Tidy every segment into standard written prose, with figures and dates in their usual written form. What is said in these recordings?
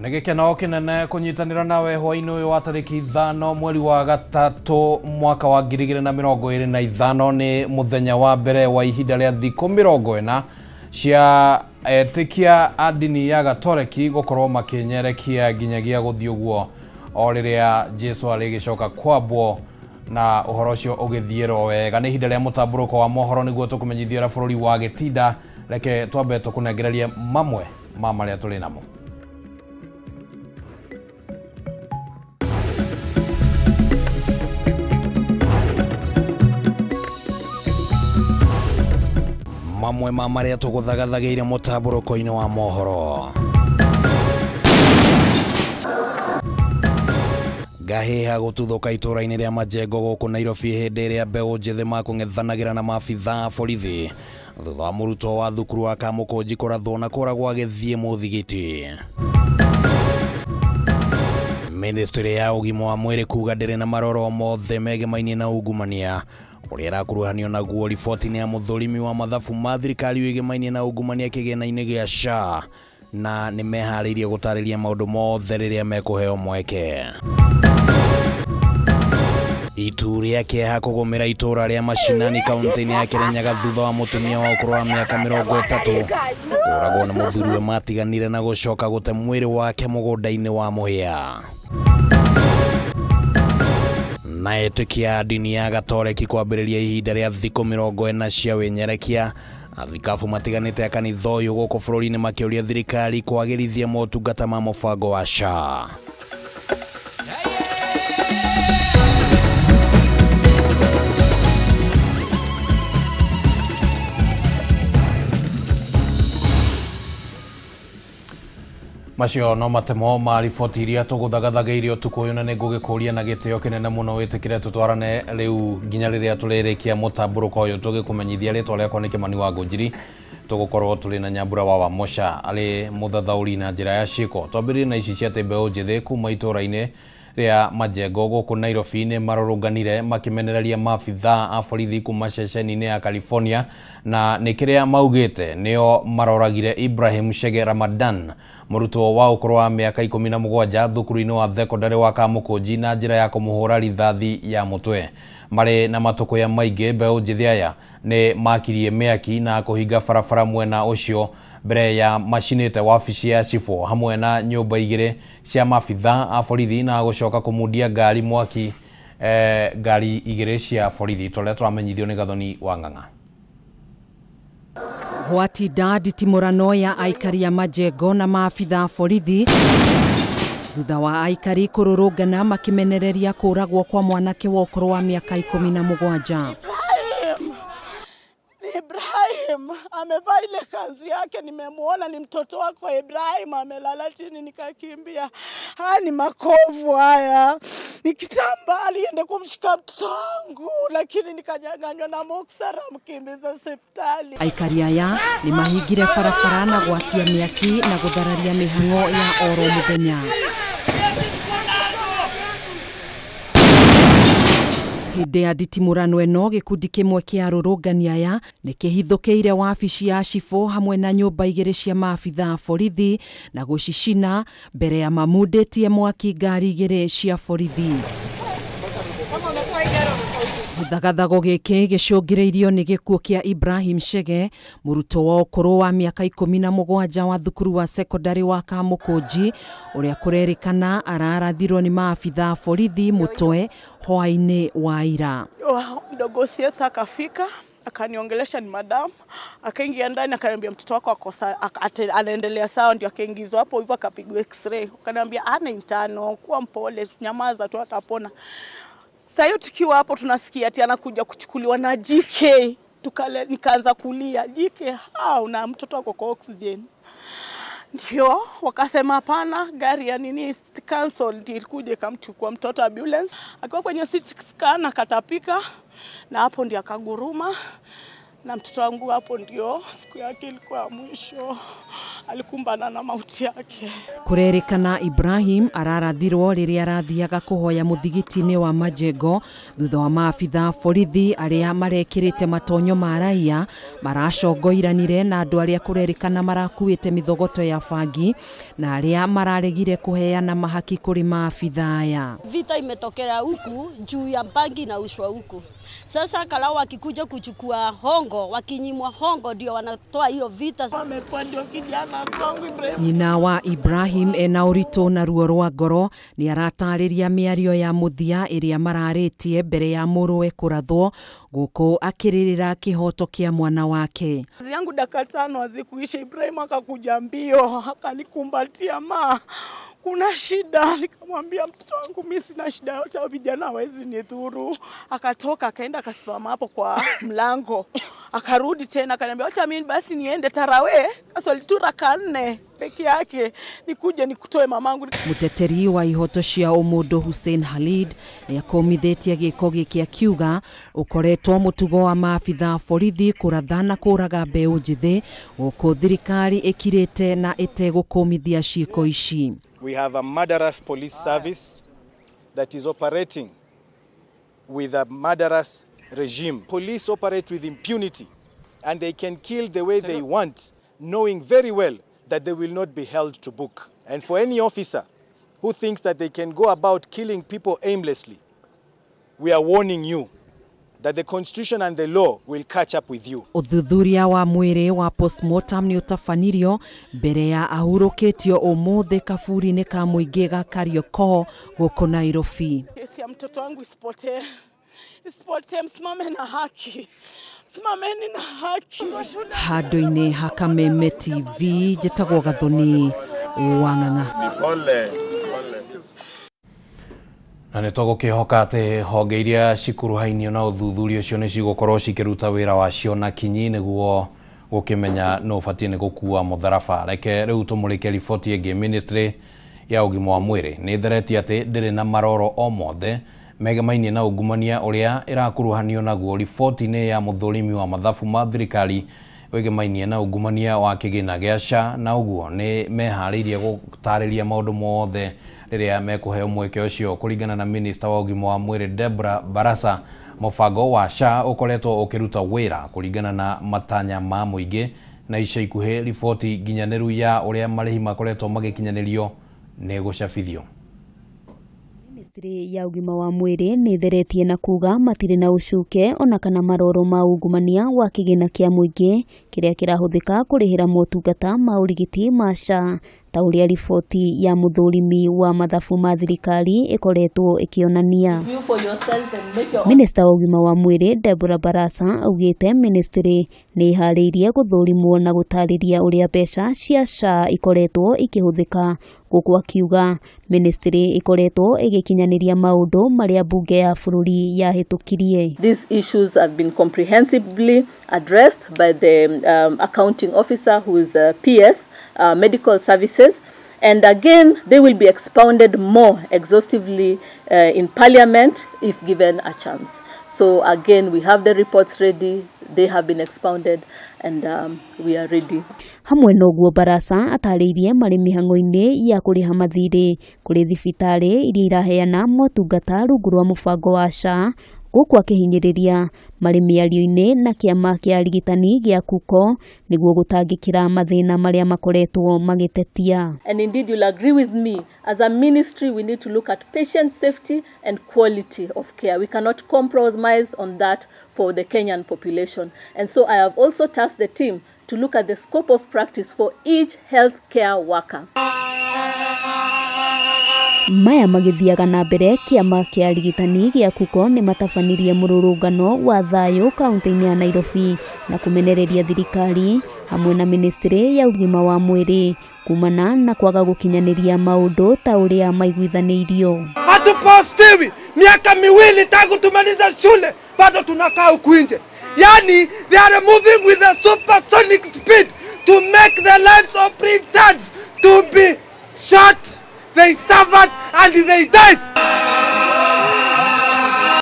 Nĩ gĩkeno kĩnene kũnyitanĩra nawe hwaĩ-inĩ ũyũ wa tarĩki 5 mweri wa 3 mwaka wa 2025 nĩ mũthenya wa mbere wa ihinda rĩa thikũ 40 cia etĩkia a ndini ya Gatoreki gũkorwo makĩnyerekia nginyagia gũthiĩ ũguo o rĩrĩa Jesu arĩgĩcoka kwambwo na ũhoro ũcio ũgĩthiĩrwo wega. Nĩ ihinda rĩa mũtambũrũko wa mohoro nĩguo tũkũmenyithia ũrĩa bũrũri wa gĩtinda. Reke twambe tũkũnengererie mamwe ma marĩa tũrĩ namo. Mamwe ma marĩa tũgũthagathagĩire mũtambũrũko-inĩ wa mohoro. Ngahĩha gũtuthũka itũũra-inĩ rĩa Majengo gũkũ Nairobi hĩndĩ ĩrĩa mbeũ njĩthĩ makũng'ethanagĩra na maabithaa a borithi thutha wa mũrutwo wa thukuru wa Kamũkũnji kũrathwo na kũragwo agĩthiĩ mũthigiti. Ministry ya ũgima wa mwĩrĩ kuga ndĩrĩ na maroro mothe megemainie na ungumania ũrĩa ĩrakuruhanio naguo riboti-inĩ ya mũthũrimi wa mathabu ma thirikari wĩgemainie na ungumania kĩgĩna-inĩ gĩa SHA na nĩ meharĩirie gũtarĩria maũndũ mothe rĩrĩa mekũheo mweke. Itu rĩa kĩeha kũgũmĩra itũũra rĩa Mashinani kaunti-inĩ ya Kirinyaga thutha wa mũtumia wa ũkũrũ wa mĩaka 30 kũragwo nĩ mũthuriwe matiganire na gũcoka gũte mwĩrĩ wake mũgũnda-inĩ wa mũhĩa. Na etĩkia a ndini ya Gatoreki kwambĩrĩria ihinda rĩa thikũ 40 cia wĩnyerekia. Athikabu matiganĩte a kanitha ũyũ gũkũ bũrũri-inĩ makĩũria thirikari kwagĩrithia motungata ma mũbango wa SHA. Macio no matemo ma riboti iria tũgũthagathagĩire ũtukũ ũyũ na nĩngũgĩkũria na gĩtĩo kĩnene mũno wĩtĩkĩre tũtwarane rĩu nginya rĩrĩa tũrĩrĩkia mũtambũrũko ũyũ tũgĩkũmenyithia. Rĩtwa rĩakwa nĩ Kĩmani wa Ngũnjiri, tũgũkorwo tũrĩ na Nyambura wa Wamosha arĩ mũthathaũri na njĩra ya ciĩko. Twambĩrĩrie na ici cia atĩ mbeũ njĩthĩ kuma itũũra-inĩ rĩa Majengo gũkũ Nairobi nĩ marũrũnganire makĩmenereria maabithaa a borithi kuma ceceni-inĩ ya California na nĩ kĩrĩa maugĩte nĩo maroragire Ibrahim Shege Ramadan mũrutwo wa ũkũrũ wa mĩaka 17 thukuru-inĩ wa thekondarĩ wa Kamũkũnji na njĩra ya kũmũhũra rithathi ya mũtwe. Marĩ na matũkũya maingĩ mbeũ njĩthĩ aya nĩ makirie mĩaki na kũhinga barabara mwena ũcio mbere ya macinĩte wabici ya cibũ hamwe na nyũmba igĩrĩ cia maabithaa a borithi na gũcoka kũmundia ngari mwaki ngari igĩrĩ cia borithi tũrĩa tũramenyithio nĩ Gathoni wa Ng'ang'a. Gwatinda nditimũrano ya aikari a Majengo na maabithaa a borithi thutha wa aikari kũrũrũngana makĩmenereria kũragwo kwa mwanake wa ũkũrũ wa mĩaka 17. Ibrahim amevaa ile kanzu yake, nimemuona ni mtoto wako Ibrahim amelala chini, nikakimbia. Haya ni makovu haya, ni kitambaa aliende kumshika mtoto wangu, lakini nikanyang'anywa na moksara mkimbiza hospitali. Aikari aya ni mahingire barabara na gwakia mĩaki na gũthararia mĩhang'o ya oro mũthenya. Hĩndĩ ya nditimũrano ĩno gĩkundi kĩmwe kĩa arũrũngani aya nĩ kĩhithũkĩire wabici ya cibũ hamwe na nyũmba igĩrĩ cia maabithaa a borithi na gũcicina mbere ya mamundĩtie mwaki ngari igĩrĩ cia borithi. Gĩthagathago gĩkĩ gĩcũngĩrĩirio nĩ gĩkuũ kĩa Ibrahim Shege mũrutwo wa ũkũrũ wa mĩaka 17 wa thukuru wa sekondarĩ wa Kamũkũnji ũrĩa kũrerĩkana ararathirwo nĩ maabithaa a borithi mũtwe hwaĩ-inĩ wa ira. Mdogo siasa akafika akaniongelesha, ni madam, akaingia ndani akaniambia mtoto wako akosa anaendelea sawa, ndio akaingizwa hapo hivyo akapigwa x-ray. Akaniambia ana intano, kuwa mpole, nyamaza tu atapona. Sasa hiyo tukiwa hapo tunasikia ati anakuja kuchukuliwa na JK. Nikaanza kulia, JK hao na mtoto wako kwa oxygen. Ndio wakasema hapana, gari ya nini cancel ndio ilikuja ikamchukua mtoto ambulance. Akiwa kwenye CT scan akatapika na hapo ndio akaguruma. Na mtoto wangu hapo ndio siku yake ilikuwa mwisho, alikumbana na mauti yake. Kurerikana Ibrahim ararathirwo riria arathiaga kuhoya muthigiti-ini wa Majengo thutha wa maabitha borithi aria marekirite matonyo ma raia maracongoiranire na andu aria kurerikana marakuite mithogoto ya bangi na aria mararegire kuheana mahaki kuri maabitha aya. Vita imetokea huku juu ya bangi na ushwa huku. Sasa kalau wakikuja kuchukua hongo, wakinyimwa hongo ndio wanatoa hiyo vita. Nyina wa Ibrahim ena ũritũ na ruo rwa ngoro nĩ aratarĩria mĩario ya mũthia ĩrĩa mararĩtie mbere ya mũrũwe kũrathwo gũkũ akĩrĩrĩra kĩhoto kĩa mwana wake. Yangu dakika 5 hazikuisha, Ibrahim akakuja mbio akanikumbatia, ma kuna shida? Nikamwambia mtoto wangu mimi sina shida yote, hao vijana hawezi nidhuru. Akatoka akaenda akasimama hapo kwa mlango, akarudi tena akaniambia acha mimi basi niende tarawe kaswali tu raka 4 peke yake nikuje nikutoe mamangu. Muteteri wa ihoto cia ũmũndũ Hussein Khalid nĩ akomithitie gĩko gĩkĩ akiuga ũkoretwo mũtugo wa maabitha borithi kũratha na kũraga mbeũ njĩthĩ gũkũ thirikari ĩkirĩte na ĩtegũkũmithia ciĩko ici. We have a murderous police service that is operating with a murderous regime. Police operate with impunity and they can kill the way they want, knowing very well that they will not be held to book. And for any officer who thinks that they can go about killing people aimlessly, we are warning you that the Constitution and the law will catch up with you. Ũthuthuria wa mwĩrĩ wa postmortem nĩ ũtabanirio mbere ya ahurũkĩtio ũmũthĩ kaburi-inĩ ka mũingĩ ga Kariokor gũkũ Nairobi. Kesi ya mtoto wangu isipotee, isipotee, msimame na haki, simameni na haki. Handũ-inĩ ha Kameme TV njĩtagwo Gathoni Wang'ang'a. Na nĩ tũgũkĩhoka atĩ honge iria cikuruhainio na ũthuthuria ũcio nĩ cigũkorwo cikĩruta wĩra wacio na kinyi nĩguo gũkĩmenya nũ ũbatiĩ nĩ gũkua mũtharaba. Reke rĩu tũmũrĩke riboti ĩngĩ. Ministry ya ũgima wa mwĩrĩ nĩ ĩtheretie atĩ ndĩrĩ na maroro o mothe megemainie na ungumania ũrĩa ĩrakuruhanio naguo. Riboti-inĩ ya mũthũrimi wa mathabu ma thirikari wĩgemainie na ungumania wa kĩgĩna gĩa SHA, na ũguo nĩ meharĩirie gũtarĩria maũndũ mothe rĩrĩa mekũheo mweke ũcio. Kũringana na minista wa ũgima wa mwĩrĩ Deborah Barasa, mũbango wa SHA ũkoretwo ũkĩruta wĩra kũringana na matanya ma mũingĩ, na ica ikuhĩ riboti nginyanĩru ya ũrĩa marĩhi makoretwo magĩkinyanĩrio nĩ gũcabithio. Ministry ya ũgima wa mwĩrĩ nĩ ĩtheretie na kuga matirĩ na ũcuke ona kana maroro ma ungumania wa kĩgĩna kĩa mũingĩ kĩrĩa kĩrahũthĩka kũrĩhĩra motungata ma ũrigiti ma SHA ta ũrĩa riboti ya mũthũrimi wa mathabu ma thirikari ĩkoretwo ĩkĩonania. Minista wa ũgima wa mwĩrĩ Deborah Barasa augĩte ministry nĩ ĩharĩirie gũthũrimwo na gũtarĩria ũrĩa mbeca cia SHA ikoretwo ikĩhũthĩka, gũkũ akiuga ministry ĩkoretwo ĩgĩkinyanĩria maũndũ marĩa bunge ya bũrũri yahĩtũkirie. These issues have been comprehensively addressed by the accounting officer who is PS Medical Services, and again they will be expounded more exhaustively in Parliament if given a chance. So again we have the reports ready, they have been expounded, and we are ready. Hamwe noguo Barasa atarĩirie marĩ mĩhang'o-inĩ ya kũrĩha mathirĩ kũrĩ thibitarĩ iria iraheana motungata rungu rwa mũbango wa SHA, gũkũ akĩhinyĩrĩria marĩ mĩario-inĩ na kĩama kĩa arigitani gĩa KUCO nĩguo gũtangĩkĩra mathĩna marĩa makoretwo magĩtetia. And indeed you'll agree with me, as a ministry we need to look at patient safety and quality of care. We cannot compromise on that for the Kenyan population. And so I have also tasked the team to look at the scope of practice for each healthcare worker. Maya magithiaga na mbere, kĩama kĩa arigitani gĩa KUCO nĩ matabanirie mũrũrũngano wa thayũ kaunti-inĩ ya Nairobi na kũmenereria thirikari hamwe na ministry ya ũgima wa mwĩrĩ kumana na kwaga gũkinyanĩria maũndũ ta ũrĩa maiguithanĩirio. Hatupostiwi miaka miwili tangu tumaliza shule bado tunakaa huku nje. Yani they are moving with a supersonic speed to make the lives of interns to be short. They suffered and they died.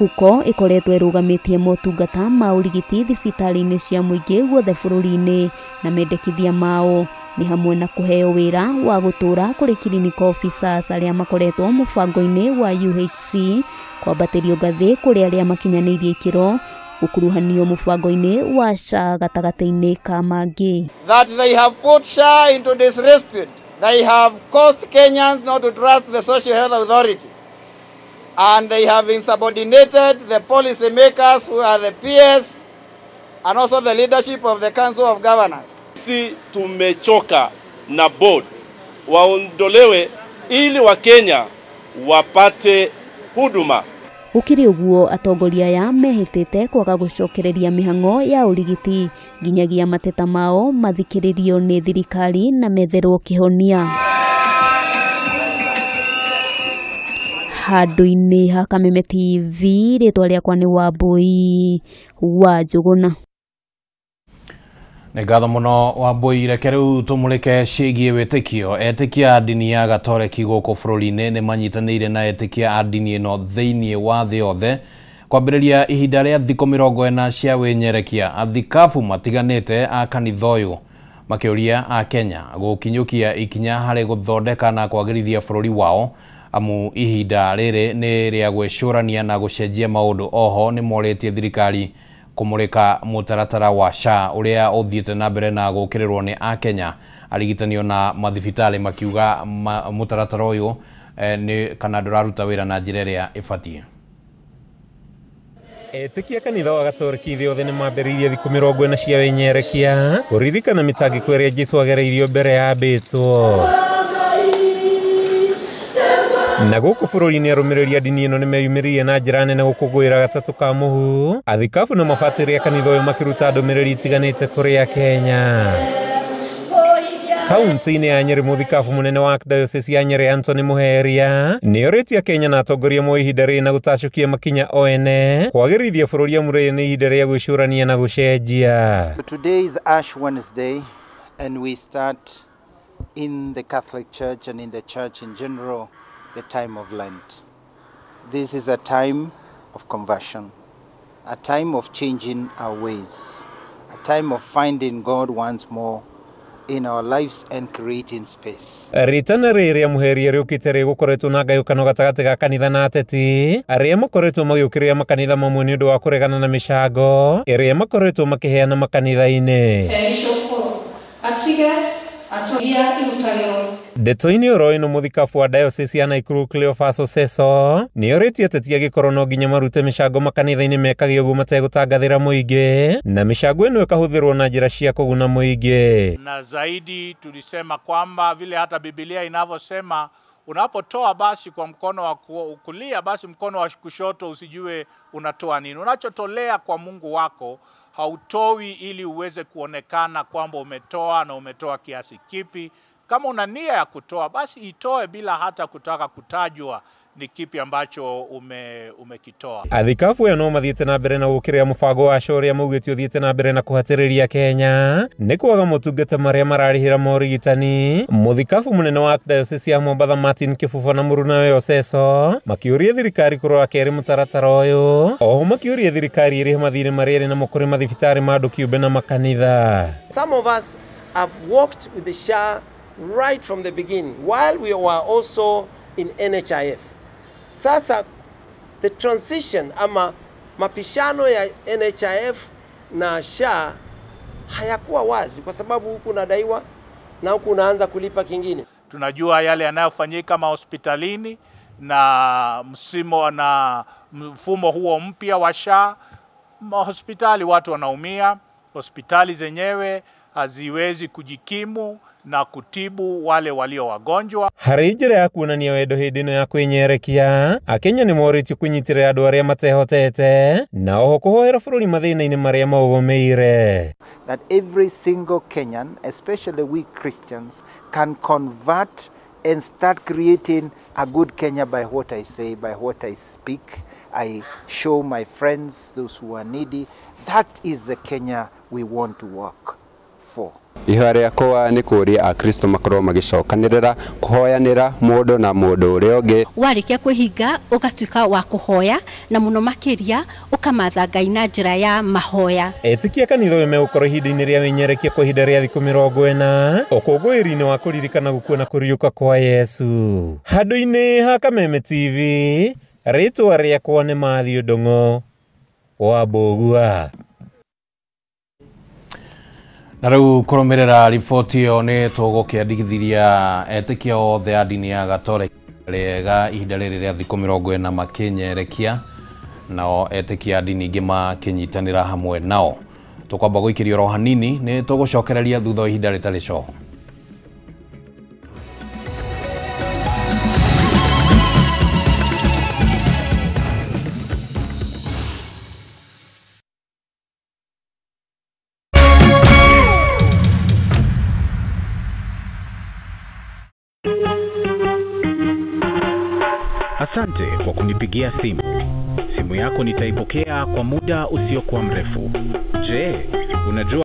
KUCO ĩkoretwo ĩrũgamĩtie motungata ma ũrigiti thibitarĩ-inĩ cia mũingĩ guothe bũrũri-inĩ na mendekithia mao nĩ hamwe na kũheo wĩra wa gũtũũra kũrĩ clinical officers arĩa makoretwo mũbango-inĩ wa UHC, kwambatĩrio ngathĩ kũrĩ arĩa makinyanĩirie ikĩro, gũkuruhanio mũbango-inĩ wa SHA gatagatĩ-inĩ ka mangĩ. That they have put SHA into disrepute. They have caused Kenyans not to trust the Social Health Authority. And they have insubordinated the policy makers who are the PS and also the leadership of the Council of Governors. Sisi tumechoka na board, waondolewe ili Wakenya wapate huduma. Gũkĩrĩ ũguo atongoria aya mehĩtĩte kwaga gũcokereria mĩhang'o ya ũrigiti nginyagia mateta mao mathikĩrĩrio nĩ thirikari na metherwo kĩhonia. Handũ-inĩ ha Kameme TV, rĩtwa rĩakwa nĩ Wambui wa Njũgũna. Nĩ ngatho mũno Wambui. Reke rĩu tũmũrĩke ciĩgiĩ wĩtĩkio. Etĩkia a ndini ya Gatoreki gũkũ bũrũri-inĩ nĩ manyitanĩire na etĩkia a ndini ĩno thĩinĩ wa thĩ yothe kwambĩrĩria ihinda rĩa thikũ 40 cia wĩnyerekia. Athikabu matiganĩte a kanitha ũyũ makĩũria a Kenya gũkinyũkia ikinya harĩ gũthondeka na kwagĩrithia bũrũri wao, amu ihinda rĩrĩ nĩ rĩa gwĩcũrania na gũcenjia maũndũ. Oho nĩ morĩtie thirikari kũmũrĩka mũtaratara wa SHA ũrĩa ũthiĩte na mbere na gũkĩrĩrwo nĩ akenya arigitanio na mathibitarĩ, makiuga mũtaratara ũyũ nĩ kana ndũraruta wĩra na njĩra ĩrĩa ĩbatiĩ. Etĩkia kanitha wa Gatoreki thĩ yothe nĩ mambĩrĩirie thikũ 40 cia wĩnyerekia kũririkana mĩtangĩko ĩrĩa Jesũ agereirio mbere ya ambĩtwo. Na gũkũ bũrũri-inĩ arũmĩrĩri a ndini ĩno nĩmeyumĩririe na njĩra nene gũkũngũĩra gatatũ ka mũhu. Athikabu na mabatĩri a kanitha ũyũ makĩruta ndũmĩrĩri itiganĩte kũrĩ Akenya. Kaunti-inĩ ya Nyeri, mũthikabu mũnene wa Archdiocese ya Nyeri Anthony Muheria nĩorĩtie Akenya na atongoria moe ihinda rĩrĩ na gũtacũkia makinya o ene kwagĩrithia bũrũri amu rĩrĩ nĩ ihinda rĩa gwĩcũrania na gũcenjia. Today is Ash Wednesday and we start in the Catholic Church and in the Church in general the time of Lent. This is a time of conversion, a time of changing our ways, a time of finding God once more in our lives and creating space. Ritana rĩrĩa Muheria rĩũkĩte rĩgũkoretwo na ngayũkano gatagatĩ ga kanitha na ateti arĩa makoretwo magĩũkĩrĩra makanitha mamwe nĩ ũndũ wa kũregana na mĩcango ĩrĩa makoretwo makĩheana makanitha-inĩ. Ndeto-inĩ oro ĩno mũthikabu wa Diocese ya Nakuru Cleophas Oseso nĩorĩtie ateti angĩkorwo no nginya marute mĩcango makanitha-inĩ mekage ũguo mategũtangathĩra mũingĩ na mĩcango ĩno ĩkahũthĩrwo na njĩra cia kũguna mũingĩ. Na zaidi tulisema kwamba vile hata Biblia inavyosema, unapotoa basi kwa mkono wa kulia, basi mkono wa kushoto usijue unatoa nini. Unachotolea kwa Mungu wako hautoi ili uweze kuonekana kwamba umetoa na umetoa kiasi kipi. Kama una nia ya kutoa basi itoe bila hata kutaka kutajwa ni kipi ambacho umekitoa. Athikabu aya no mathiĩte na mbere na gũkĩrĩra mũbango wa SHA ũrĩa maugĩte ũthiĩte na mbere na kũhatĩrĩria Kenya nĩ kwaga motungata marĩa mararĩhĩra morigitani. Mũthikabu mũnene wa Archdiocese ya Mombatha Martin Kĩbuba na mũrunawe Oseso makĩũria thirikari kũrora kerĩ mũtaratara ũyũ. Oho makĩũria thirikari ĩrĩhe mathirĩ marĩa ĩrĩ namo kũrĩ mathibitarĩ ma andũ kĩũmbe na makanitha. Some of us have worked with the SHA right from the beginning while we were also in NHIF. Sasa the transition ama mapishano ya NHIF na SHA hayakuwa wazi kwa sababu huku unadaiwa na huku unaanza kulipa kingine. Tunajua yale yanayofanyika mahospitalini na msimo na mfumo huo mpya wa SHA, mahospitali watu wanaumia, hospitali zenyewe haziwezi kujikimu na kutibu wale walio wagonjwa. Harĩ njĩra ya kuonania wendo hĩndĩ ĩno ya kwĩnyerekia, Akenya nĩ morĩtio kũnyitĩrĩra andũ arĩa matehotete na oho kũhoera bũrũri mathĩna-inĩ marĩa maũgũmĩire. That every single Kenyan, especially we Christians, can convert and start creating a good Kenya by what I say, by what I speak. I show my friends, those who are needy. That is the Kenya we want to work for. Ihoya rĩakwa nĩ kũũria Akristo makorwo magĩcokanĩrĩra kũhoyanĩra mũndũ na mũndũ ũrĩa ũngĩ. Warĩkia kwĩhinga ũgatuĩka wa kũhoya na mũno makĩria ũkamatha Ngai na njĩra ya mahoya. Etĩkia kanitha ũyũ megũkorwo ihinda-inĩ rĩa wĩnyerekia kwa ihinda rĩa thikũ 40 ũkũngũĩri-inĩ wa kũririkana gũkua na kũriũka kwa Yesu. Handũ-inĩ ha Kameme TV, rĩtwa rĩakwa nĩ Matthew Ndung'u wa Mbũgua. Na rĩu kũrũmĩrĩra riboti ĩyo nĩ tũgũkĩandĩkithiria etĩkia othe a ndini ya Gatoreki rĩega ihinda rĩrĩ rĩa thikũ 40 makĩnyerekia, nao etĩkia a ndini ingĩ makĩnyitanĩra hamwe nao. Tũkwamba gũikĩrio oro hanini, nĩ tũgũcokereria thutha wa ihinda rĩtarĩ coho. Asante kwa kunipigia simu. Simu yako nitaipokea kwa muda usiokuwa mrefu. Je, unajua